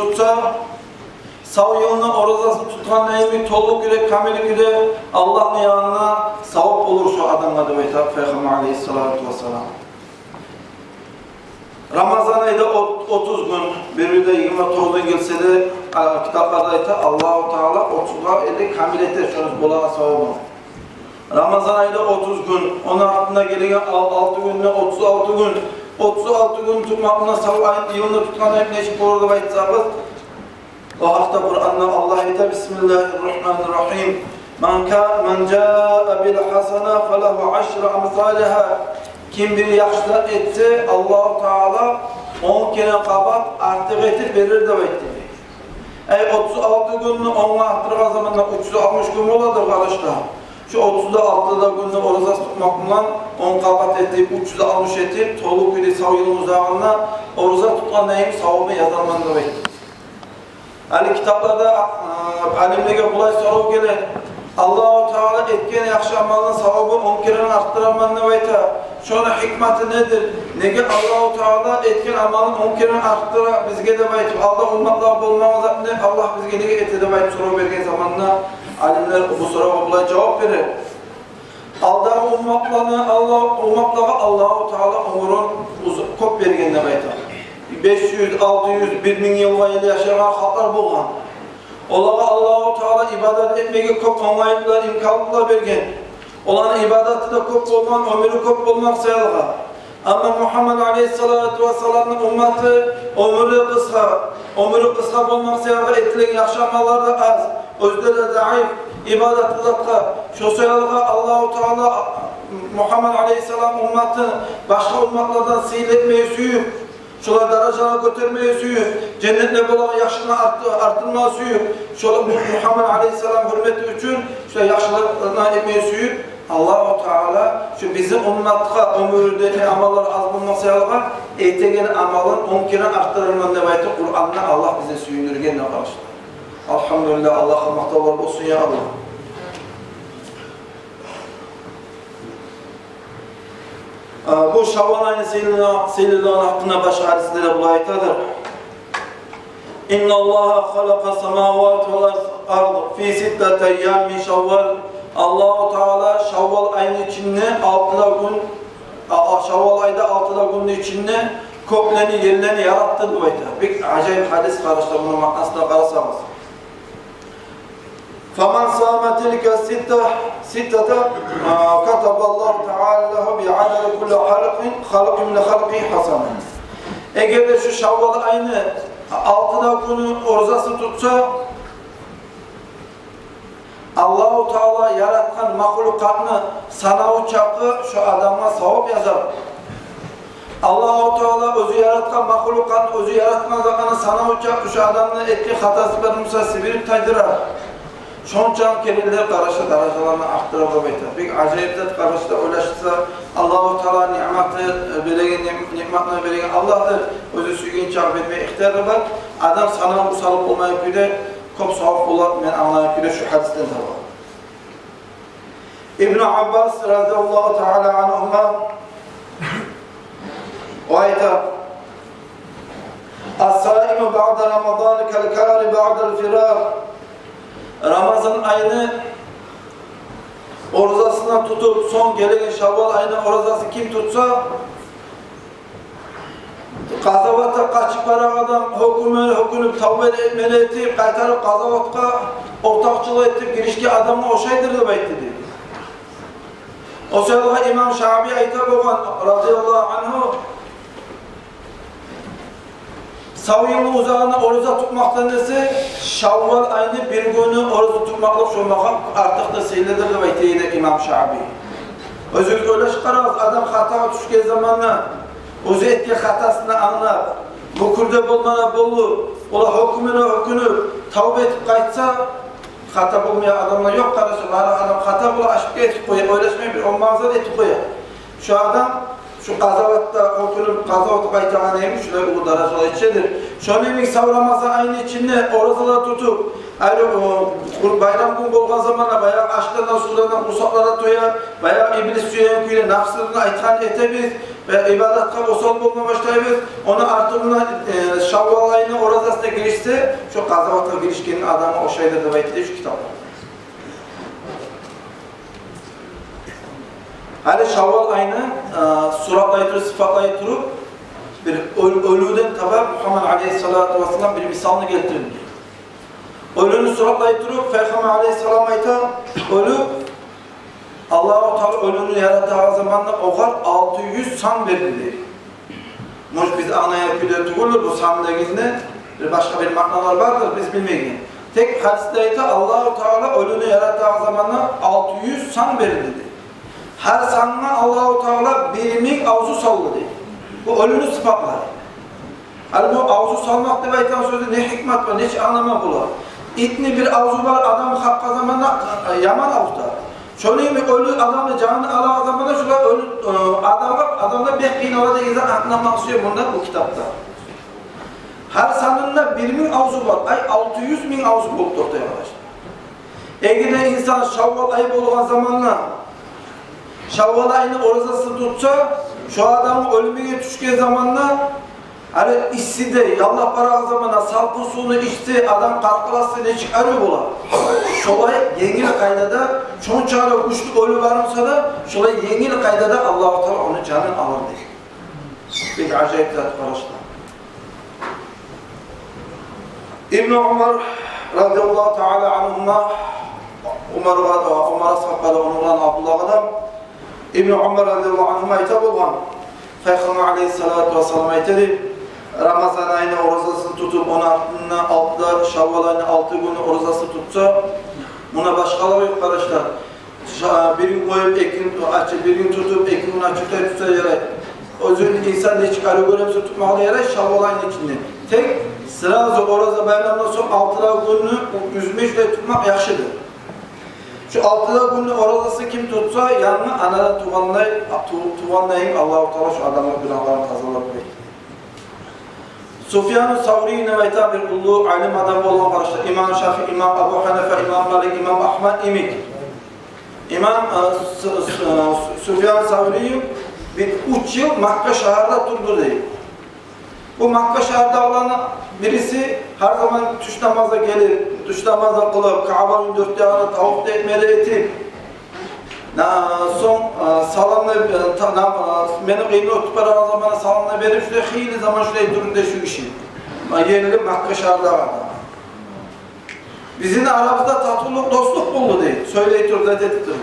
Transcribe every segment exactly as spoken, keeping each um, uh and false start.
тутса, сав йылны оразасын тутгъан йимик толу кюйде, камил кюйде Аллагьны янында савап болур шо адамгъа деп айта Пайхаммар алейгьиссалату вассалам. Рамазан айда от-, отуз гюн, бир-бирде йигирма тогъуз гюн гелсе де, а, китапларда айта, Аллагьу Таала отузгъа элли камил этер шону болагъан савабын. Рамазан айда отуз гюн, ону артында гелеген ал-, алты гюнде отуз алты гюн, отуз алты гюн тутмакъ булан сав ай, йылны тутгъан йимик нечик болур деп айтсагъыз, о гьакъда Къуранда Аллагь айта: «Бисмиллагьи ррагьмани ррагьим. Ман ка-, ман жаа бил гьасана фалагьу ашру амсалигьа». Ким бир яхшы зат этсе, Аллагьу Таала он керен къабат артыкъ этип берер деп айтды. Эй, отуз алты гюнню онгъа артдыргъан заманда уьч юз алтмыш гюн боладыр, къардашлар. Шо отуз да, алты да гюнню оразасын тутмакъ булан он къабат этип, уьч юз алтмыш этип, толу кюйде сав йылны узагъында ораза тутгъан йимик савабын язарман деп айтды. Гьали китапларда, а, алимлеге булай сорав геле: Аллагьу Таала этген яхшы амалны савабын он керен артдыраман деп айта. Шону гьикматы недир? Неге Аллагьу Таала этген амалын он керен артдыра бизге деп айтып, алда умматлагъа болмагъан затны Аллагь бизге неге эте деп айтып сорав берген заманда, алимлер бу соравгъа булай жавап бере: алдагъы умматланы Аллагь, умматлагъа Аллагьу Таала оьмюрюн уз-, кёп берген деп айта. Беш юз, алты юз, бир минг йылгъа ерли яшагъан халкълар болгъан. Олагъа Аллагьу Таала ибадат этмеге кёп онгайлыкълар, имканлыкълар берген. Оланы ибадаты да кёп болгъан, оьмюрю кёп болмакъ саялы. Амма Мугьаммад алейгьиссалату вассаламны умматы оьмюрю къысгъа, оьмюрю къысгъа болмакъ саялы этилген яхшы амаллар да аз, оьзлери де заиф, ибадатлы затгъа. Шо саялы Аллагьу Таала Мугьаммад алейгьиссалам умматын башгъа умматлардан сыйлы этмеге сююп, шолар даражаны гётермеге сююп, женнетде болагъан яхшылыкъны арт-, артдырмагъа сююп, шолар Мугьаммад алейгьиссалам гьюрмети учун шолай яхшылыкъны этмеге сююп, Аллагьу Таала шу бизин умматгъа оьмюрде этеген амаллар аз болмакъ саялы этеген амалын он керен артдырарман деп айтып, Къуранда Аллагь бизин сююндюрген, къардашлар. Алгьамдулиллагь, Аллагьгъа макътавлар болсун, я Аллагь. А, бу Шаввал айны сыйлы-, сыйлылыгъыны гьакъында башгъа гьадислерде булай айтадыр: «Инналлагьа халакъа самавати вал ард фи ситтати айям мин Шаввал». Аллагьу Таала Шаввал айны ичинде алты да гюн, а, а, Шаввал айда алты да гюнню ичинде кёклени, ерлени яратды деп айта. Бек ажайып гьадис, къардашлар, муну маънасына къарасагъыз. «Фаман сама тилка ситта, ситтата, а, катабаллагьу таала лагьу би адади кулли халкъин, халкъин мин халкъигьи хасана». Эгер де шу Шаввал айны алты да гюню оразасын тутса, Аллагьу Таала яратгъан махлукъатны санаву чакъы шо адамгъа савап язар. Аллагьу Таала оьзю яратгъан махлукъатны, оьзю яратгъан затны санаву чакъы шо адамны этген хатасы бар буса сибирип тайдырар. Шончакъы керенлер, къардашлар, даражаланы артдыра деп айта. Бек ажайып зат, къардашлар, ойлашса, Аллагьу Таала ниъматы, э, береген, ниъ-, ниъматны береген Аллагьдыр. Оьзю сюйген чакъы бермеге ихтияры бар. Адам санаву салып болмайгъан кюйде кёп савап болар, мен англагъан кюйде шу гьадисден таба. Ибну Аббас разияллагьу таала ангьума, о айта: «Ас-саиму баъда Рамадан кал-карри баъдал фирагъ». Рамазан айны оразасын тутуп, сонг гелеген Шаввал айны оразасын ким тутса, къазаватгъа къачып барагъан адам, гьёкюнме-, гьёкюнюп, тавба этме-, этмелетип, къайтарып къазаватгъа ортакъчылыкъ этип гиришген адамгъа ошайдыр деп айтды, дей. О саялы имам Шаъби айта болгъан, разияллагьу ангьу: «Сав йылны узагъында ораза тутмакъдан эсе, Шаввал айны бир гюню ораза тутмакълыкъ шо магъа артыкъ да сыйлыдыр», — деп айта эди имам Шаъби. Оьзюгюз ойлашып къарагъыз, адам хатагъа тюшген заманда, оьзю этген хатасын англап, мюкюрде болмагъа болуп, ола гьёкюнме-, гьёкюнюп, тавба этип къайтса, хата болмайгъан адамлар ёкъ, къардашлар. Бары адам хата бола, ашып этип къоя, ойлашмай бир он магъзат этип къоя. Шо адам шо къазаватда гьёкюнюп, къазаватгъа къайтагъан йимик, шулай уллу даражагъа етишедир. Шону йимик сав Рамазан айны ичинде оразалар тутуп, айры, о, къур-, байрам гюн болгъан заманда, баягъы ашдан, сувдан къурсакълар да тоя, баягъы иблис сюеген кюйде напсыбызны айтгъанын этебиз. Э, ибадатгъа осал болма башлайбыз. Ону артындан, э, Шаввал айны оразасына гиришсе, шо къазаватгъа гиришген адамгъа ошайды деп айтды шу китапда. Гьали Шаввал айны, э, суратлай туруп, сыпатлай туруп, бир оьл-, оьлюден таба Мугьаммад алейгьиссалату вассалам бир мисалны гелтирди. Оьлюню суратлай туруп, Пайхаммар алейгьиссалам айта, оьлю, Аллагьу Таала оьлюню яратагъан заманда огъар алты юз сан берди дей. Может, биз англайгъан кюйде тюгюлдюр бу сан дегенде, бир башгъа бир маъналар бардыр биз билмейген. Тек гьадисде айта, Аллагьу Таала оьлюню яратагъан заманда алты юз сан берди дей. Гьар санына Аллагьу Таала бир минг авзу салды дей. Бу оьлюню сыпатлары. Гьали бу авзу салмакъ деп айтагъан сёзде не гьикмат бар, нечик англама бола? Итни бир авзу бар, адам къакъгъан заманда, э, яман авзу да. Шону йимик оьлю адамны жанын алагъан заманда шулай оьлю, э, адамгъа, адамда бек къыйнала деген затны англатмакъ сюе мунда бу китапда. Гьар санында бир минг авзу бар, ай, алты юз минг авзу болуп токътай, къардашлар. Эгер де инсан Шаввал ай болгъан заманда Шаввал айны оразасын тутса, шо адам оьлюмге тюшген заманда, гьали иссиде яллап барагъан заманда салкъын сувну ичсе, адам къаркъарасы нечик арив бола, шолай енгил къайдада, шончакъы гючлю оьлю бар буса да, шолай енгил къайдада Аллагьу Таала ону жанын алар дей. Бек ажайып зат, къардашлар. Ибну Умар радияллагьу таала ангьума, Умар, Умар асгьабгъа да онургъан Абдуллагь адам, Ибну Умар радияллагьу ангьума айта болгъан, Пайхаммар алейгьиссалату вассалам айта эди, Рамазан айны оразасын тутуп, ону артындан алты да Шаввал айны алты гюнню оразасын тутса, мунда башгъалыкъ ёкъ, къардашлар. Ша-, бир гюн къоюп, эки гюн ачып, бир гюн тутуп, эки гюн ачып да тутса ярай. Оьзюн инсан нечик арив гёре буса, тутмагъа да ярай Шаввал айны ичинде. Тек сразу ораза байрамдан сонг алты да гюнню уьзмей шулай тутмакъ яхшыдыр. Шо алты да гюнню оразасын ким тутса, янгы анадан тувгъандай, ту-, тувгъандай Аллагьу Таала шо адамны гюнагьларын тазалап къояды. Суфьяну Саврий деп айтагъан бир уллу алим адам болгъан, къардашлар. Имам Шафии, имам Абу Гьанифа, имам Малик, имам Агьмад йимик. Имам, э, С-, С-, э, Суфьян Саврий бир уьч йыл Макка шагьарда турду дей. Бу Макка шагьардагъыланы бириси гьар заман тюш намазгъа гелип, тюш намазгъа къылып, Каабаны дёрт ягъына таваф да этме де этип, на-, сонг, э, саламны, э, та-, на-, э, мени къыйынлыкъ тутуп барагъан заманда саламны берип, шулай хыйлы заман шулай турду дей шу гиши. Ма, ерли Макка шагьардагъы адам. Бизин арабызда татывлукъ, дослукъ болду дей, сёйлей туруп, зат этип туруп.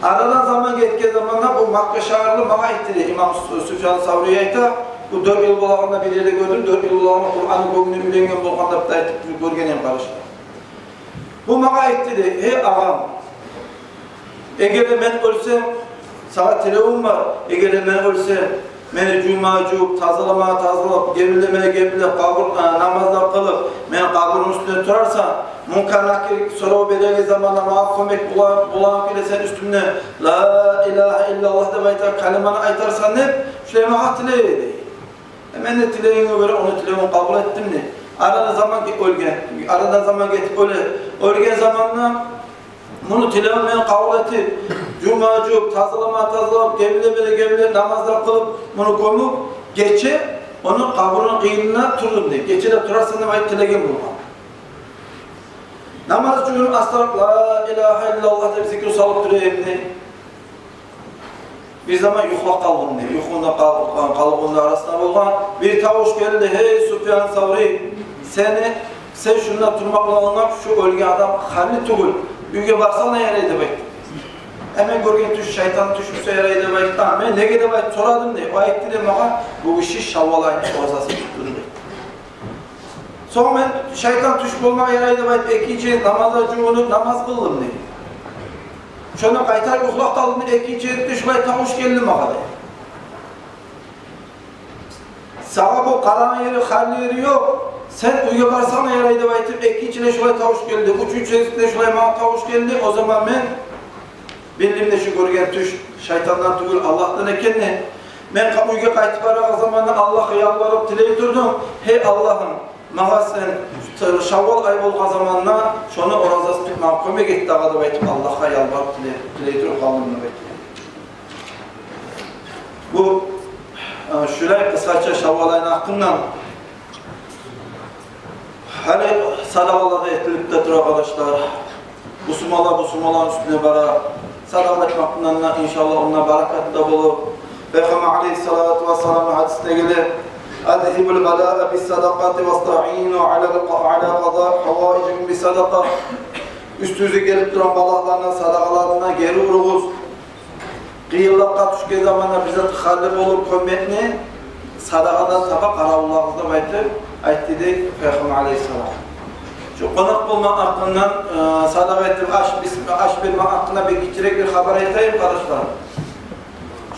Арадан заман гетген заманда бу Макка шагьарлы магъа айтды дей, имам Су-, Суфьян Саврий айта, бу дёрт йыл болагъанда бир ерде гёрдюм, дёрт йыл болагъанда Къуръанны гёнгюне уьйренген болгъан деп де айтып гёрген эдим, къардашлар. Бу магъа айтды дей: «Гьей, агъам, эгер де мен оьлсем, сагъа тилевюм бар, эгер де мен оьлсем, мени жувма жувуп, тазалама тазалап, гебинлеме гебинлеп, къабур, а, намазлар къылып, мени къабурумну уьстюнде турарсан, Мункар Накир сорав береген заманда магъа кёмек бола-, болагъан кюйде сен уьстюмде ла илагьа иллаллагь деп айтагъан калиманы айтарсан», — деп, шулай магъа тилей эди. Э, мен де тилегенге гёре ону тилевюн къабул этдим дей. Арадан заман ге-, оьлген, арадан заман гетип оьле, оьлген заманда муну тилевюн мен къабул этип, жувма жувуп, тазалама тазалап, гебинлеме гебинлеп, намазлар къылып, муну гёмюп, гече ону къабурну къыйынына турдум дей. Гече де турарсан деп айтып тилеген болгъан. Намаз жувунуп, астарып, ла илагьа иллаллагь деп зикру салып тура эдим дей. Бир заман юхлап къалдым дей. Юхумда къал-, къал-, къалгъанны арасында болгъан бир тавуш гелди: «Гьей, Суфьян Саврий, сени, сен шунда турмакълыгъынга шу оьлген адам гьалли тюгюл. Уьйге барсанг да ярай», — деп айтды. Э, мен гёрген тюш шайтан тюш буса ярай деп айтгъан. Мен неге деп айтып сорадым дей. О айтды дей магъа: «Бу гиши Шаввал айны оразасын тутду», — деп. Сонг мен шайтан тюш болмагъа ярай деп айтып, экинчи намазгъа жувунуп, намаз къылдым дей. Шондан къайтарып юхлап къалдым, экинчи гезикде шулай тавуш гелди магъа дей: «Сагъа бу къарагъан ери, гьалли ери ёкъ. Сен уьйге барсанг да ярай», — деп айтып, экинчи де шулай тавуш гелди. Уьчюнчю гезикде шулай магъа тавуш гелди. О заман мен билдим де шу гёрген тюш шайтандан тюгюл, Аллагьдан экенни. Мен къа-, уьйге къайтып барагъан заманда Аллагьгъа ялбарып тилей турдум: «Гьей Аллагьым, магъа сен Шаввал ай болгъан заманда шону оразасын тутмагъа кёмек эт дагъы», — деп айтып, Аллагьгъа ялбарып тилей, тилей туруп къалдым деп айтды. Бу Шулай къысгъача Шаввал айны гьакъындан. Гьали садагъалар да этилип де тура, къардашлар. Бусурманлар бусурманланы уьстюне бара. Садагъа этмек гьакъындан да, иншаллагь, онда баракат да болур. Пайхаммар алайгьиссалату вассаламны гьадисинде геле: «Азгьибул балаа бис-садакъати вастаину алал, ала къазаи гьаваижикум бис-садакъа». Уьстюгюзге гелип турагъан балагьланы садагъаларына гери уругъуз. Къыйынлыкъгъа тюшген заманда бир зат гьали болуп къоймакъны садагъадан таба къаравуллагъыз деп айтып айтды дей Пайхаммар алайгьиссалам. Шу къонакъ болмакъ гьакъындан, э, садагъа этип аш, бис-, аш бермек гьакъында бир гиччирек бир хабар айтайым, къардашлар.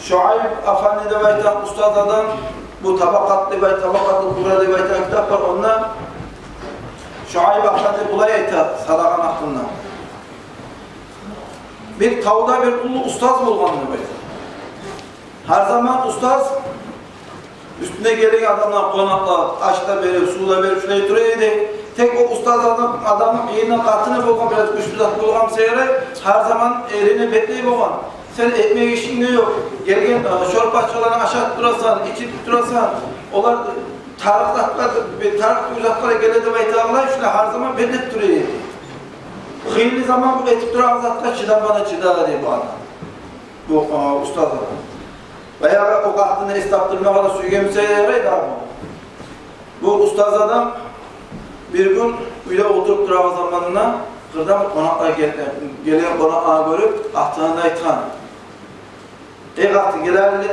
Шуайб Афанди деп айтагъан устаз адам, бу «Табакъат» деп айт-, «Табакъатул Кубра» деп айтагъан китап бар, онда Шуайб Афанди булай айта садагъаны гьакъында. Бир тавда бир уллу устаз болгъан деп айта. Гьар заман устаз уьстюне гелеген адамлар, къонакълар, аш да берип, сув да берип, шулай тура эди. Тек о устаз адам, адамны къыйыны къатыны болгъан, бираз гючлю зат болгъан саялы, гьар заман эрине бетлей болгъан. Сен этмек ишинг де ёкъ. Гелген, э, шорпачыланы ашатып турасан, ичиртип турасан. Олар тарыкъ затгъа, бир тарыкъ тюгюл затгъа геле деп айта алай, шулай гьар заман бетлеп тура эди. Къыйынлы заман бу этип турагъан затгъа чыдама да чыдама дей бу адам. Бу, э, устаз адам. Баягъы о къатынны эс тапдырмагъа да сюйген буса ярай да. Бу устаз адам бир гюн уьйде олтуруп турагъан заманында къырдан къонакълар гел-, гелген къонакъланы гёрюп, къатынына айтгъан: «Эй къатын, гел гьали,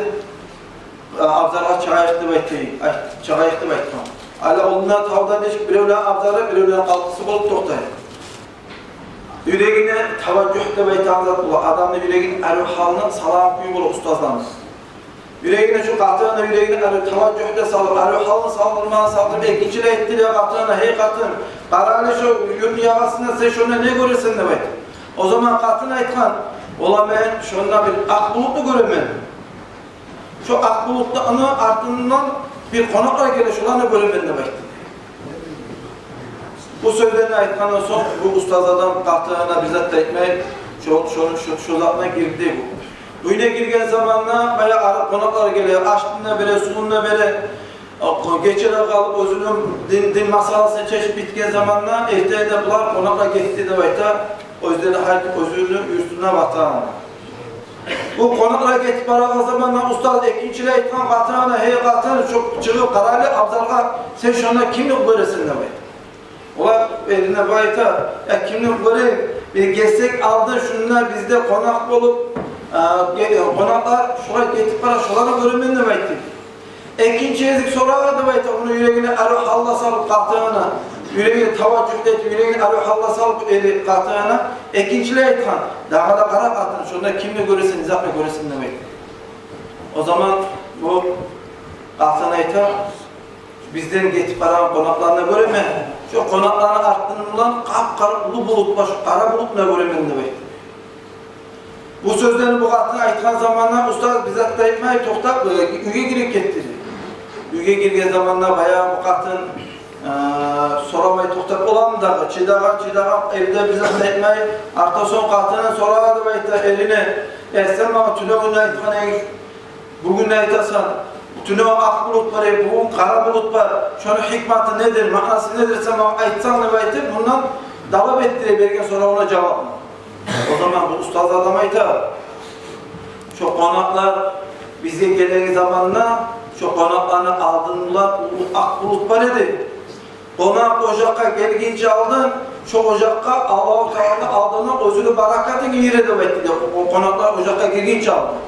э, абзаргъа чыгъайыкъ», – деп айтды, айт-, чыгъайыкъ деп айтгъан. Гьали онда тавда нечик биревлени абзары, биревлени къалкъысы болуп токътай. Юрегине таважжугь деп айтагъан зат бола. Адамны юрегин, арив гьалын салагъан кюй бола устазланы. Юрегине, шу къатынны юрегине арив таважжугь да салып, арив гьалын салдырмагъа салдырып, экинчилей айтды дей къатынына: «Гьей къатын, къара гьали шу юртну ягъасында, сен шонда не гёресен?» – деп айтды. О заман къатын айтгъан: «Валлагь, мен шонда бир акъ булутну гёремен. Шо акъ булутну артындан бир къонакълар геле, шоланы гёремен», – деп айтды. Бу сёзлени айтгъандан сонг бу устаз адам къатынына бир зат да айтмай, шо, шо, шо, шо затына гирди бу. Уьюне гирген заманда баягъы къонакълар геле, ашын да бере, сувун да бере. Гечелер къалып, оьзюню дин, дин масъаласын чечип битген заманда, эртенинде булар, къонакълар гетди деп айта, оьзлери гьар ким оьзюню юртуна, ватанына. Бу къонакълар гетип барагъан заманда устаз экинчилей айтгъан къатынына: «Гьей къатын, чыгъып къара гьали абзаргъа, сен шонда кимни гёресен?» – деп айта. Олар эрине бу айта: «Я, кимни гёрейим? Бир гесек алды шунда бизде къонакъ болуп, а, ге-, къонакълар шолай гетип бара, шоланы гёремен», – деп айтды. Экинчи гезик сорагъан деп айта, ону юрегине арив гьалда салып къатынына, юрегине таважжугь этип, юрегине арив гьалда салып эри къатынына, экинчилей айтгъан: «Дагъы да къара, къатын, шонда кимни гёресен, не затны гёресен?» – деп айтды. О заман бу къатын айта: «Бизден гетип барагъан къонакъланы гёремен. Шо къонакъланы артындан къап-къара уллу булут бар, шо къара булутну гёремен», – деп айтды. Бу сёзлени бу къатын айтгъан заманда устаз бир зат да айтмай, токътап, э, уьйге гирип гетди. Уьйге гирген заманда баягъы бу къатын, э, сорамай токътап боламы дагъы, чыдагъан, чыдагъан, эвде бир зат да айтмай, артда сонг къатыны сорагъан деп айта эрине: «Э, сен магъа тюнегюн айтгъан эдинг, бугюн де айтасан, тюнегюн акъ булут бар эди, бугюн къара булут бар. Шону гьикматы недир, маънасы недир, сен магъа айтсанг», – деп айтып, мундан талап этди берген соравуна жавапны. О заман бу устаз адам айта: «Шо къонакълар бизге гелеген заманда, шо къонакъланы алдын булан уллу акъ булут бар эди. Къонакъ ожакъгъа гелгинче алдын, шо ожакъгъа Аллагьу Таала алдындан оьзюню баракатын ийире», – деп айтды дей, о къонакълар ожакъгъа гелгинче алдын.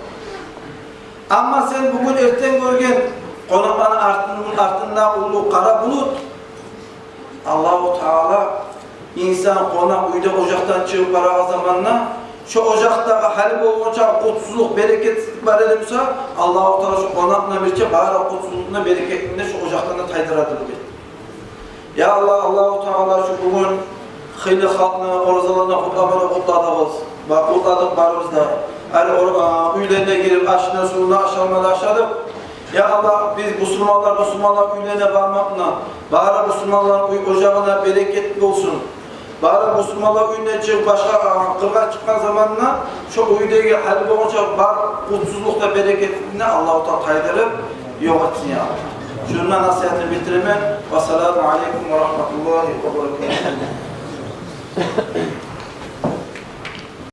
«Амма сен бугюн эртен гёрген къонакъланы артын-, артында уллу къара булут, Аллагьу Таала, инсан, къонакъ уьйде ожакъдан чыгъып барагъан заманда, шо ожакъда гьали болгъанча къутсузлукъ, берекетсизлик бар эди буса, Аллагьу Таала шо къонакъны бирче бары къутсузлукъну, берекетин де шо ожакъдан да тайдыра эди», – деп айтды. Я Аллагь, Аллагьу Таала, шу бугюн хыйлы халкъны оразаларына къутламаны къутладыгъыз. Ба-, къутладыкъ барыбыз да. Гьар ор-, а, уьйлерине гирип, ашына, сувуна, ашамагъа да ашадыкъ. Я Аллагь, биз бусурманлар, бусурманлар уьйлерине бармакъ булан, бары бусурманлар уьй ожагъына берекет болсун. Бары бусурманлар уьюнден чыгъып, башгъа, а, къыргъа чыкъгъан заманында шо уьйдеги гьали болгъанча бар къутсузлукъ да, берекетсизликни Аллагьу Таала тайдырып, ёкъ этсин, я Аллагь. Шунда насигьатны битиремен. Вассаламу алейкум ва рагьматуллагьи ва баракатугь.